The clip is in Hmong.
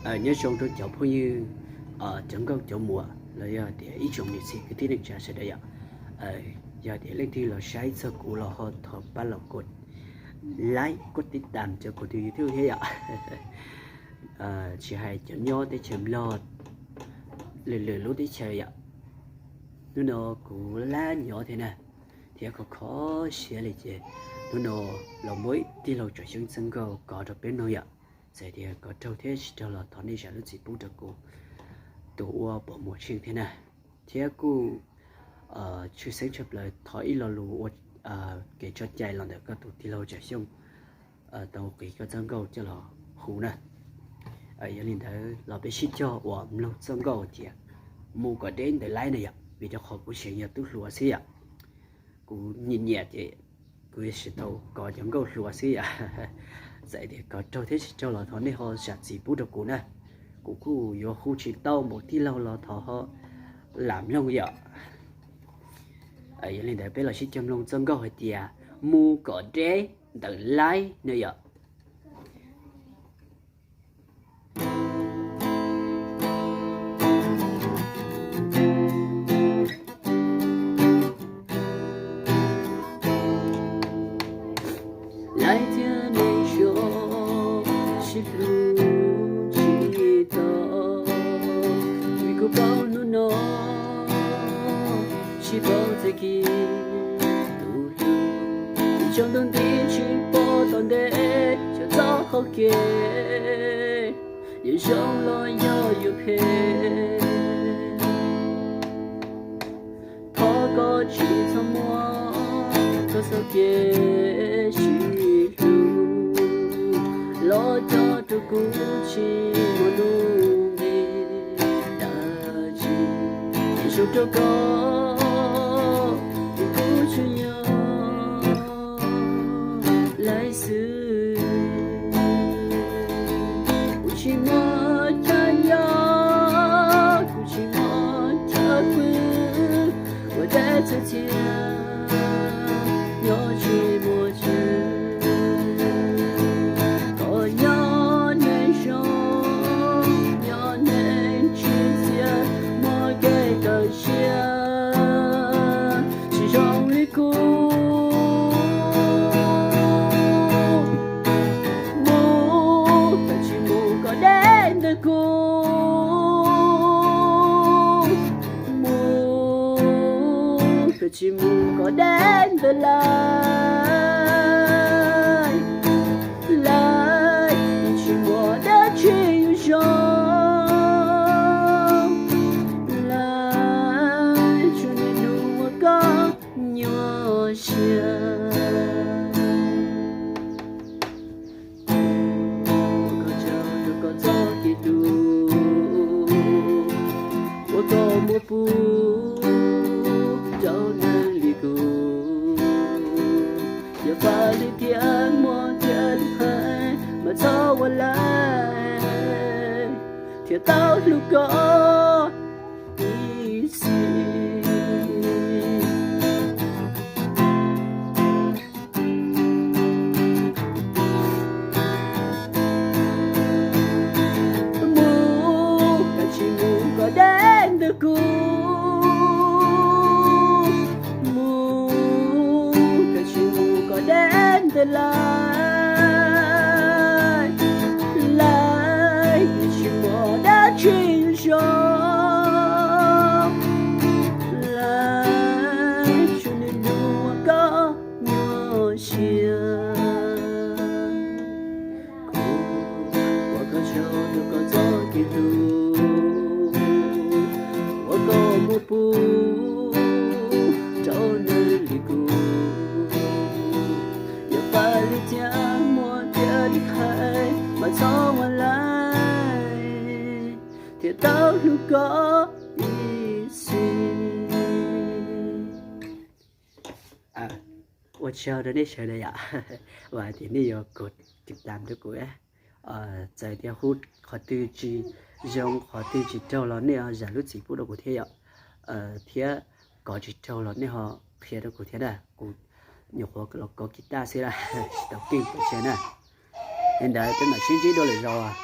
Nyob zoo rau cov phooj ywg, cov nkauj cov muam los yog tias ib tsoom niam txiv kwv tij neej tsa sawv daws yom. Yog tias leej twg los saib txog kuv los ho thov pab los kos like, kos tib tam rau kuv tus YouTube thiab yom. Tsis hais cov nyob teb chaws Nplog, lwm lwm lub teb chaws yom. Hnub no kuv laj nyob thiab na, thiab kho kho siab li ces hnub no los muaj ib tij laug Tsam Xyooj txoj nkauj kov rau peb mloog yom. Txawm tias kov raug thiab tsis raug los thov nej zam lub txim pub rau kuv tus ua pom muag tsheej thiab na. Thiab kuj tshwj xeeb tshaj plaws thov ib lo lus ua kev tso cai los ntawm koj tus tij laug Tsam Xyooj tau qiv koj txoj nkauj coj los hu na. Yog li ntawd los peb sib cog uas mloog txoj nkauj tias mus kom deb ntawm laib na yom, vim rau qhov kuv seev yog tub hluas xwb yom. Kuv nyiam nyiam ces kuv yuav tsum tau kov cov nkauj hluas xwb yom. Txawm tias kov raug thiab tsis raug los thov nej ho zam txim pub rau kuv na. Kuv kuj yuav hu tsis tau npaum tij laug los thov ho lam mloog yom. Yog li ntawd peb los sib cog mloog txoj nkauj hais tias mus kom deb ntawm laib na yom. Laib thiab neeg zoo sib hlub tsis tau, vim kuv paub hnub no tsis paub txoj kev tu hlub. Tsoom ntoo nti tsis pom tom ntej, tsuas txog hauv kev, yuav zoo los yog yuav phem. Thov koj tsis txhob muab koj txoj kev sib hlub los coj rau kuv tsis muaj nuj nqis dab tsi. Zoo rau koj, kuv tsuas yog laib xwb. Kuv tsis muaj chaw nyob, kuv tsis muaj chaw pw, ua dab txhawj txias nyob tsis muaj chaw. Koj nyob neeg zoo, nyob neeg tsim txiaj, muaj kev kawm siab tsis zoo li kuv. Mus, koj tsis mus kom deb ntawm kuv. Mus, koj tsis mus kom deb ntawm laib. Laib tsis muaj dab tsi yuav zoo, laib tsuas niaj hnub ua koj nyuaj siab. Ua koj tsaug rau koj txoj kev hlub uas koj muab pub rau neeg li kuv. Yog faj li tias muaj tias li hais mas txhob ua laib, thiaj tau hlub koj ib txhis. Mus, koj tsis mus kom deb ntawm kuv. Mus, koj tsis mus kom deb ntawm laib. Laib tsis muaj dab tsi yuav zoo, laib tsuas niaj hnub ua koj nyuaj siab. Kuv ua koj tsaug rau koj txoj kev hlub uas koj muab pub rau neeg li kuv. Yog faj li tias muaj tias li hais mas txhob ua laib, thiaj tau hlub koj ib txhis. Ua tsaug rau nej sawv daws yom, uas hais tias nej yuav kos tiv tam rau kuv. Txawm tias hu qhov twg tsis zoo qhov twg tsis raug los nej zam lub txim pub rau kuv thiab yom. Thiab kov tsis raug los nej ho qhia rau kuv thiab na, kuv nyuam qhuav los kov kis taj xwb na, tsis tau keej pes tsawg na. Li ntawd peb mam sib ntsib dua lwm zaus.